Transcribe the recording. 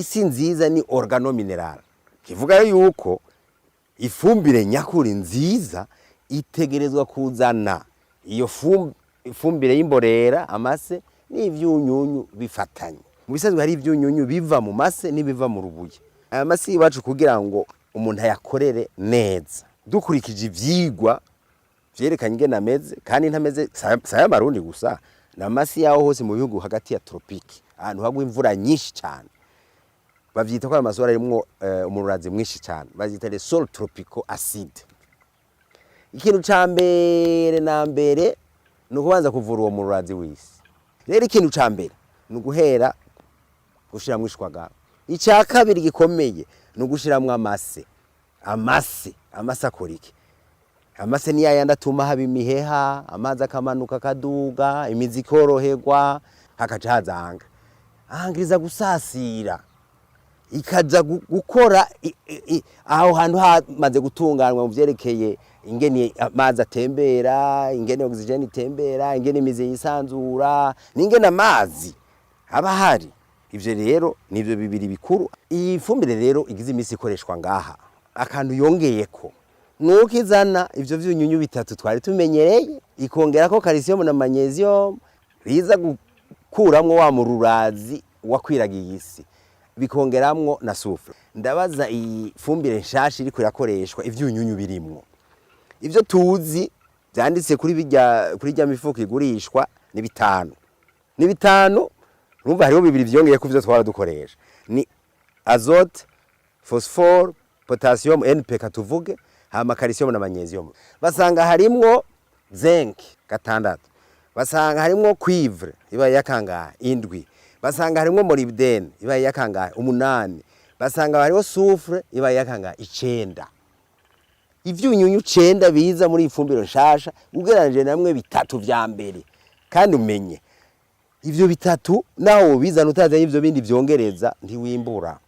Isi nziza ni organominéral, kivuga yuko ifumbire nyakuri nziza itegerezwa kuzana iyo ifumbire y'imborera, amase n'ivyunyunyu bifatanye. Mu bisanzwe hari ivyunyunyu biva mu mase n'ibiva mu rubuye. Aya mase iwacu, kugira ngo umuntu ayakorere neza, dukurikije ivyigwa vyerekanye ingene ameze, kandi ntameze saya marundi gusa, ni amasi yaho hose mu bihugu hagati ya tropique, ahantu hagwa imvura nyinshi cyane. Bavyita ko ayo masoro arimwo umururazi mwinshi cyane, bavyita les sols tropicaux acides. Ikintu ca mbere na mbere ni ukubanza kuvura uwo mururazi w'isi. Rero ikintu ca mbere ni uguhera gushiramwo ishwagara. Icya kabiri gikomeye ni ugushiramwo amase. Amase akora iki? Amase ni yayandi atuma haba imiheha, amazi akamanuka akaduga, imizi ikoroherwa, hakaca haza anga angiriza gusasira, ikaza gukora aho hantu hamaze gutunganywa mu vyerekeye ingene amazi atembera, ingene oxygène itembera, ingene imizi yisanzura n'ingene amazi aba ahari. Ivyo rero nivyo bibiri bikuru. Iyi fumbire rero igize imisi ikoreshwa ngaha, akantu yongeyeko nuko izana ivyo vyunyunyu bitatu twari tumenyereye, ikongerako calcium na magnésium, biza gukuramwo wa mururazi wakwiragiye isi, bikongeramwo na soufre. Ndabaza, iyi fumbire nshasha iriko irakoreshwa, ivyunyunyu birimwo, ivyo tuzi vyanditse kuri bijya, kuri rya mifuko igurishwa, ni bitanu, ni bitanu. Urumva hariho bibiri vyongeye ku vyo twara dukoresha, ni azote, phosphore, potassium, NPK tuvuge, hama calcium na magnésium. Basanga harimwo zinc, gatandatu. Basanga harimwo cuivre, iba yakangahe? Indwi. Basanga harimwo molybdène, iba yakangahe? Umunani. Basanga hariho soufre, iba yakangahe? Icenda. Ivyunyunyu cenda biza muri ifumbiro nshasha, ugereranije namwe bitatu vya mbere. Kandi umenye ivyo bitatu, naho wobizana utazanye ivyo bindi vyongereza, ntiwimbura.